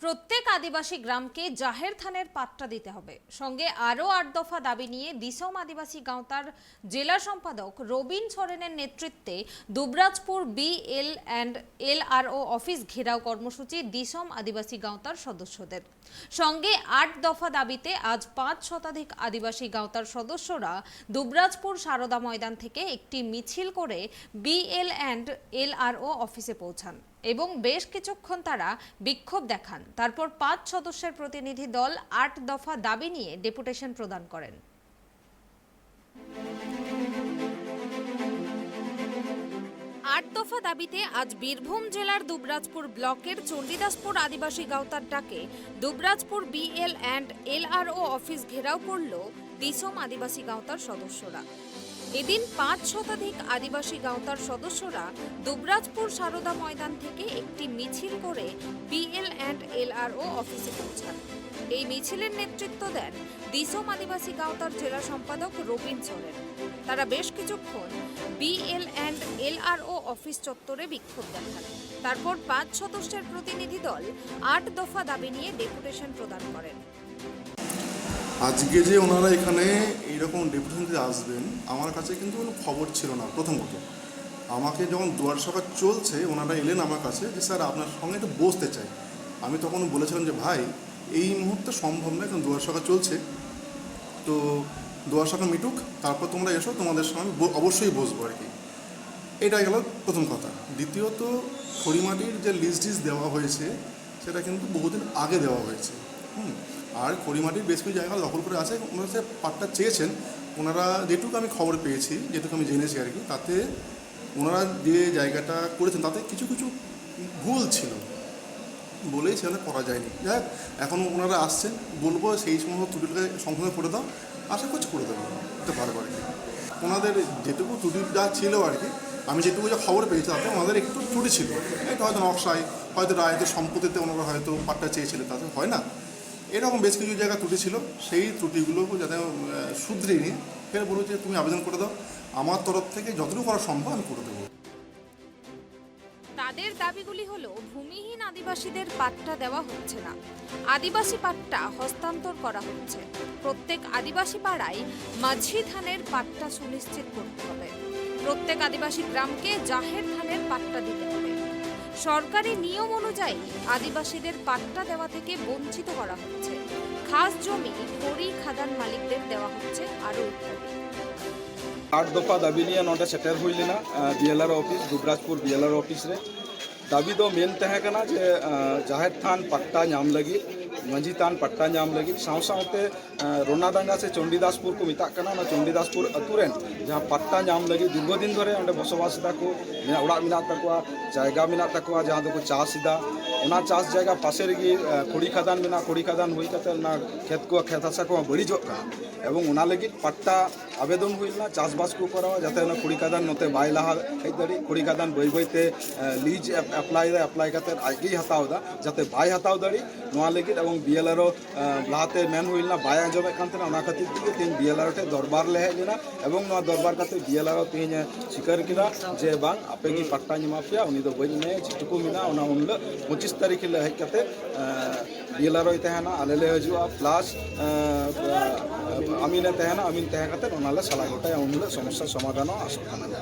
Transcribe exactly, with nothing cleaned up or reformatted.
প্রত্যেক আদিবাসী গ্রামকে জাহের থানের পাট্টা দিতে হবে। সঙ্গে আরও আট দফা দাবি নিয়ে দিসম আদিবাসী গাঁওতার জেলা সম্পাদক রবিন সরেনের নেতৃত্বে Dubrajpur BL and LRO office ঘেরাও কর্মসূচি দিসম আদিবাসী গাঁওতার সদস্যদের। সঙ্গে আট দফা দাবিতে আজ পাঁচ শতাধিক আদিবাসী গাঁওতার সদস্যরা দুবরাজপুর সারদা ময়দান থেকে একটি মিছিল করে বিএল অ্যান্ড এলআরও অফিসে পৌঁছান এবং বেশ কিছুক্ষণ তারা বিক্ষোভ দেখান। তারপর পাঁচ সদস্যের প্রতিনিধি দল আট দফা দাবি নিয়ে ডেপুটেশন প্রদান করেন। আট দফা দাবিতে আজ বীরভূম জেলার দুবরাজপুর ব্লকের চণ্ডীদাসপুর আদিবাসী গাঁওতার ডাকে Dubrajpur BL and LRO office ঘেরাও করল দিসম আদিবাসী গাঁওতার সদস্যরা। এদিন পাঁচ শতাধিক আদিবাসী গাঁওতার সদস্যরা দুবরাজপুর সারদা ময়দান থেকে একটি মিছিল করে বিএল অ্যান্ড এলআরও অফিসে পৌঁছান। এই মিছিলের নেতৃত্ব দেন দিসম আদিবাসী গাঁওতার জেলা সম্পাদক রবিন সরেন। তারা বেশ কিছুক্ষণ বিএল অ্যান্ড এলআরও অফিস চত্বরে বিক্ষোভ দেখান। তারপর পাঁচ সদস্যের প্রতিনিধি দল আট দফা দাবি নিয়ে ডেপুটেশন প্রদান করেন। আজকে যে ওনারা এখানে এইরকম ডেপুটেশন দিতে আসবেন, আমার কাছে কিন্তু কোনো খবর ছিল না। প্রথমত, আমাকে যখন দুয়ার সভা চলছে, ওনারা এলেন আমার কাছে যে, "স্যার, আপনার সঙ্গে একটু বসতে চাই।" আমি তখন বলেছিলাম যে, "ভাই, এই মুহূর্তে সম্ভব নয়, কারণ দুয়ার সভা চলছে, তো দুয়ার সভা মিটুক, তারপর তোমরা এসো, তোমাদের সঙ্গে আমি ব- অবশ্যই বসবো আর কি।" এটা গেল প্রথম কথা। দ্বিতীয়ত, খড়িমাটির যে লিজ ডিজ দেওয়া হয়েছে, সেটা কিন্তু বহুদিন আগে দেওয়া হয়েছে। হুম। আর খড়িমাটির বেশ কিছু জায়গা দখল করে আছে, ওনারা যে পাট্টা চেয়েছেন, ওনারা, যেটুকু আমি খবর পেয়েছি, যেটুকু আমি জেনেছি আর কি, তাতে ওনারা যে জায়গাটা করেছেন, তাতে কিছু কিছু ভুল ছিল বলেই সেখানে করা যায়নি। যাই হোক, এখন ওনারা আসছেন, বলবো সেই সমস্ত ত্রুটিটাকে সংশোধন করে দাও, আশা করছি করে দেবো, করতে পারবো আর কি। ওনাদের যেটুকু ত্রুটি যা ছিল আর কি, আমি যেটুকু যা খবর পেয়েছি, তাতে ওনাদের একটু ত্রুটি ছিল। এটা হয়তো নকশায়, হয়তো রায়তের সম্পত্তিতে ওনারা হয়তো পাট্টা চেয়েছিলেন, তাতে হয় না। এরকম বেশ কিছু জায়গা ত্রুটি ছিল, সেই ত্রুটিগুলো যাতে আহ, শুধরিয়ে নিয়ে ফের বলবো যে, "তুমি আবেদন করে দাও, আমার তরফ থেকে যতটুকু করা সম্ভব আমি করে দেবো।" তাজ এর দাবিগুলি হলো, ভূমিহীন আদিবাসীদের পাট্টা দেওয়া হচ্ছে না, আদিবাসী পাট্টা হস্তান্তর করা হচ্ছে, প্রত্যেক আদিবাসী পাড়ায় মাঝি থানের পাট্টা সুনিশ্চিত করতে হবে, প্রত্যেক আদিবাসী গ্রামকে জাহের থানের পাট্টা দিতে হবে, সরকারি নিয়ম অনুযায়ী আদিবাসীদের পাট্টা দেওয়া থেকে বঞ্চিত করা হচ্ছে, খাস জমি খড়ি খাদান মালিকদের দেওয়া হচ্ছে, আরও ইত্যাদি। ᱟᱴ ᱫᱚᱯᱷᱟ ᱫᱟᱹᱵᱤ ᱱᱤᱭᱮ ᱱᱚᱰᱮ ᱥᱮᱴᱮᱨ ᱦᱩᱭ ᱞᱮᱱᱟ ᱵᱤ ᱮᱞ ᱟᱨ ᱚᱯᱷᱤᱥ, ᱫᱩᱵᱽᱨᱟᱡᱽᱯᱩᱨ ᱵᱤ ᱮᱞ ᱟᱨ ᱚᱯᱷᱤᱥ ᱨᱮ᱾ ᱫᱟᱹᱵᱤ ᱫᱚ ᱢᱮᱱ ᱛᱟᱦᱮᱸ ᱠᱟᱱᱟ ᱡᱮ ᱡᱟᱦᱮᱨ ᱛᱷᱟᱱ ᱯᱟᱴᱴᱟ ᱧᱟᱢ ᱞᱟᱹᱜᱤᱫ, ᱢᱟᱹᱡᱷᱤ ᱛᱷᱟᱱ ᱯᱟᱴᱴᱟ ᱧᱟᱢ ᱞᱟᱹᱜᱤᱫ, ᱥᱟᱶ ᱥᱟᱶᱛᱮ ᱨᱚᱱᱟᱰᱟᱸᱜᱟ ᱥᱮ ᱪᱚᱱᱰᱤᱫᱟᱥᱯᱩᱨ ᱠᱚ ᱢᱮᱛᱟᱜ ᱠᱟᱱᱟ, ᱚᱱᱟ ᱪᱚᱱᱰᱤᱫᱟᱥᱯᱩᱨ ᱟᱹᱛᱩ ᱨᱮᱱ ᱡᱟᱦᱟᱸ ᱯᱟᱴᱴᱟ ᱧᱟᱢ ᱞᱟᱹᱜᱤᱫ ᱫᱤᱨᱜᱷᱚ ᱫᱤᱱ ᱫᱷᱚᱨᱮ ᱚᱸᱰᱮ ᱵᱚᱥᱚᱵᱟᱥ ᱮᱫᱟ ᱠᱚ, ᱚᱲᱟᱜ ᱢᱮᱱᱟᱜ ᱛᱟᱠᱚᱣᱟ, ᱡᱟᱭᱜᱟ ᱢᱮᱱᱟᱜ ᱛᱟᱠᱚᱣᱟ, ᱡᱟᱦᱟᱸ ᱫᱚᱠᱚ ᱪᱟᱥ ᱮᱫᱟ, ᱚᱱᱟ ᱪᱟᱥ ᱡᱟᱭᱜᱟ ᱯᱟᱥᱮ ᱨᱮᱜᱮ ᱠᱷᱚᱲᱤ ᱠᱷᱟᱫᱟᱱ ᱢᱮᱱᱟᱜᱼᱟ᱾ ᱠᱷᱚᱲᱤ ᱠᱷᱟᱫᱟᱱ ᱦᱩᱭ ᱠᱟᱛᱮ ᱚᱱᱟ ᱠᱷᱮᱛ ᱠᱚ, ᱠᱷᱮᱛ ᱦᱟᱥᱟ ᱠᱚᱦᱚᱸ ᱵᱟᱹᱲᱤᱡᱚᱜ ᱠᱟᱱᱟ, ᱮᱵᱚᱝ ᱚᱱᱟ ᱞᱟᱹᱜᱤᱫ ᱯᱟᱴᱴᱟ ᱟᱵᱮᱫᱚᱱ ᱦᱩᱭ ᱞᱮᱱᱟ ᱪᱟᱥᱵᱟᱥ ᱠᱚ ᱠᱚᱨᱟᱣᱟ, ᱡᱟᱛᱮ ᱚᱱᱟ ᱠᱷᱚᱲᱤ ᱠᱷᱟᱫᱟᱱ ᱱᱚᱛᱮ ᱵᱟᱭ ᱞᱟᱦᱟ ᱦᱮᱡ ᱫᱟᱲᱮᱜ᱾ ᱠᱷᱚᱲᱤ ᱠᱷᱟᱫᱟᱱ ᱵᱟᱹᱭ ᱵᱟᱹᱭᱛᱮ ᱞᱤᱡᱽ ᱮᱯᱞᱟᱭ ᱫᱟ, ᱮᱯᱞᱟᱭ ᱠᱟᱛᱮ ᱟᱡ ᱜᱮᱭ ᱦᱟᱛᱟᱣ ᱮᱫᱟ, ᱡᱟᱛᱮ ᱵᱟᱭ ᱦᱟᱛᱟᱣ ᱫᱟᱲᱮᱜ᱾ ᱱᱚᱣᱟ ᱞᱟᱹᱜᱤᱫ ᱮᱵᱚᱝ ᱵᱤ ᱮᱞ ᱟᱨ ᱚ ᱞᱟᱦᱟᱛᱮ ᱢᱮᱱ ᱦᱩᱭ ᱞᱮᱱᱟ, ᱵᱟᱭ ᱟᱸᱡᱚᱢᱮᱫ ᱠᱟᱱ ᱛᱟᱦᱮᱱᱟ᱾ ᱚᱱᱟ ᱠᱷᱟᱹᱛᱤᱨ ᱛᱮᱜᱮ ᱛᱮᱦᱮᱧ ᱵᱤ ᱮᱞ ᱟᱨ ᱚ ᱴᱷᱮᱱ ᱫᱚᱨᱵᱟᱨ ᱞᱮ ᱦᱮᱡ ᱞᱮᱱᱟ ᱮᱵᱚᱝ ᱱᱚᱣᱟ ᱫᱚᱨᱵᱟᱨ ᱠᱟᱛᱮ ᱵᱤ ᱮᱞ ᱟᱨ ᱚ ᱛᱮᱦᱮᱧ ᱮ ᱥᱤᱠᱟᱹᱨ ᱠᱮᱫᱟ ᱡᱮ ᱵᱟᱝ, ᱟᱯᱮ ᱜᱮ ᱯᱟᱴᱴᱟᱧ ᱮᱢᱟ ᱯᱮᱭᱟ, ᱩᱱᱤ ᱫᱚ ᱵᱟᱹᱧ ᱮᱢᱟᱭᱟ᱾ ᱡᱮᱴᱩᱠᱩ ᱢᱮᱱᱟᱜᱼᱟ, ᱚᱱᱟ ᱩᱱ ᱦᱤᱞᱳᱜ ᱯᱚᱸᱪᱤᱥ ᱛᱟᱹᱨᱤᱠᱷ ᱦᱤᱞᱳᱜ ᱦᱮᱡ ᱠᱟᱛᱮ ᱵᱤ ᱮᱞ ᱟᱨ ᱚᱭ ᱛᱟᱦᱮᱱᱟ, ᱟᱞᱮ ᱞᱮ ᱦᱤᱡᱩᱜᱼᱟ, ᱯᱞᱟᱥ ᱟᱢᱤᱱᱮ ᱛᱟᱦᱮᱱᱟ, ᱟᱢᱤᱱ ᱛᱟᱦᱮᱸ ᱠᱟᱛᱮ ᱚᱱᱟ ᱞᱮ ᱥᱟᱞᱟ ᱜᱚᱴᱟᱭᱟ᱾ ᱩᱱ ᱦᱤᱞᱳᱜ ᱥᱚᱢᱚᱥᱥᱟ ᱥᱚᱢᱟᱫᱷᱟᱱᱚᱜᱼᱟ, ᱟᱥᱚᱜ ᱠᱟᱱᱟᱞᱮ᱾